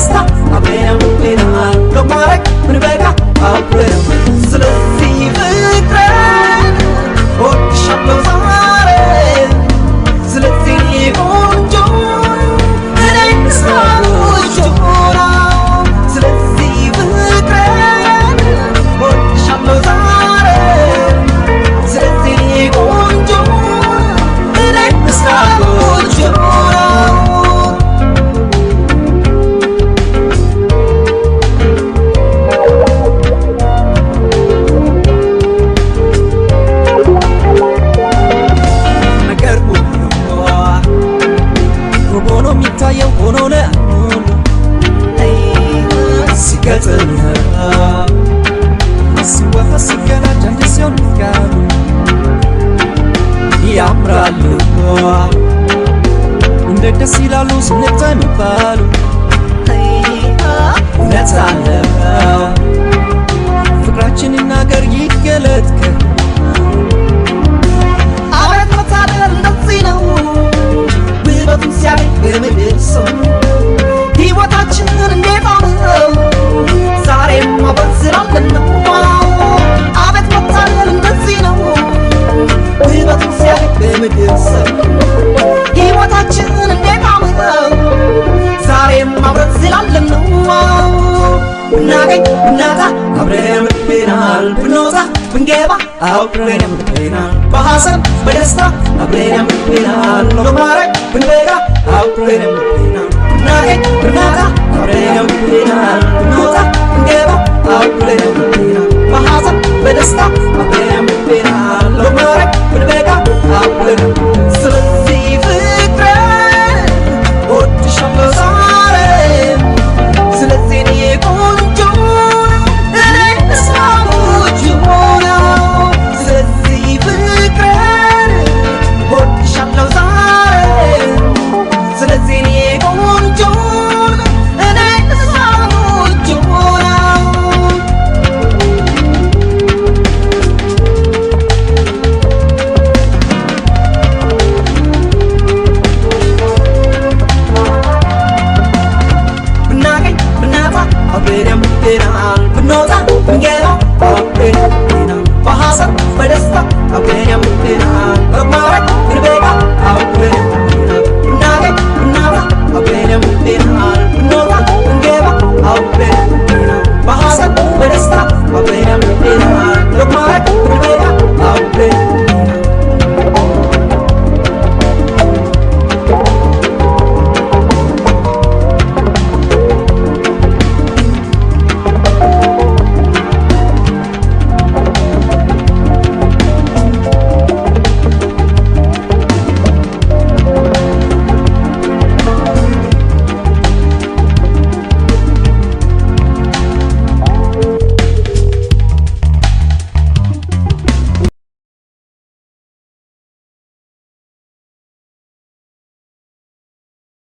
በደስታ አብረን ያምርብናል። ለማድረግ ብንበቃ አብረን። ስለዚህ ፍቅሬን እወድሻለሁ ዛሬ፣ ስለዚህ ቆንጆ እኔ ቆንጆ ነው። ስለዚህ ፍቅሬን እወድሻለሁ ዛሬ፣ ስለዚህ ቆንጆ እኔ ቆንጆ ነው። ነገር ሁሉ ውብ ሆኖ የሚታየው ሆኖ ለአይኑ ሲገጥም፣ ሲዋሃድ፣ ሲቀናጅ፣ አንድ ሲሆን ቃሉ ያምራሉ። እንዴት ደስ ይላሉ ስንታይ መባሉ። እውነት አለው ፍቅራችን ይናገር ይገለጥ። አቤት መታደል እንደዚህ ነው፣ ውበቱን ሲያገኝ በምድር ሰው። ሕይወታችንን እንዴት አምረው ዛሬም አብረን ስላለን ነው። አቤት መታደል እንደዚህ ነው፣ ውበቱን ሲያገኝ በምድር ሰው። ሕይወታችንን እንዴት አምረው ዛሬም አብረን ስላለን ነው። ብናገኝ ብናጣ አብረን ያምርብናል። ብንወጣ ብንገባ አብረን ያምርብናል። በሐዘን በደስታ አብረን ያምርብናል። ለማድረግ ብንበቃ አብረን ያምርብናል። ብናገኝ ብናጣ አብረን ያምርብናል። ብንወጣ ብንገባ አብረን ያምርብናል። በሐዘን በደስታ አብረን ያምርብናል። ለማድረግ ብንበቃ አብረን። ስለዚህ ፍቅሬን እወድሻለሁ ዛሬ፣ ስለዚህ እኔ ቆንጆ እኔ ቆንጆ ነው። ስለዚህ ፍቅሬን እወድሻለሁ ዛሬ፣ ስለዚህ እኔ ቆንጆ እኔ ቆንጆ ነው። ብናገኝ ብናጣ አብረን ያምርብናል። ብንወጣ ብንገባ አብረን ያምርብናል። በሐዘን በደስታ አብረን ያምርብናል። በማድረግ ብንበቃ አብረን ያምርብናል። ብናገኝ ብናጣ አብረን ያምርብናል። ብንወጣ ብንገባ አብረን ያምርብናል። በሐዘን በደስታ አብረን ያምርብናል።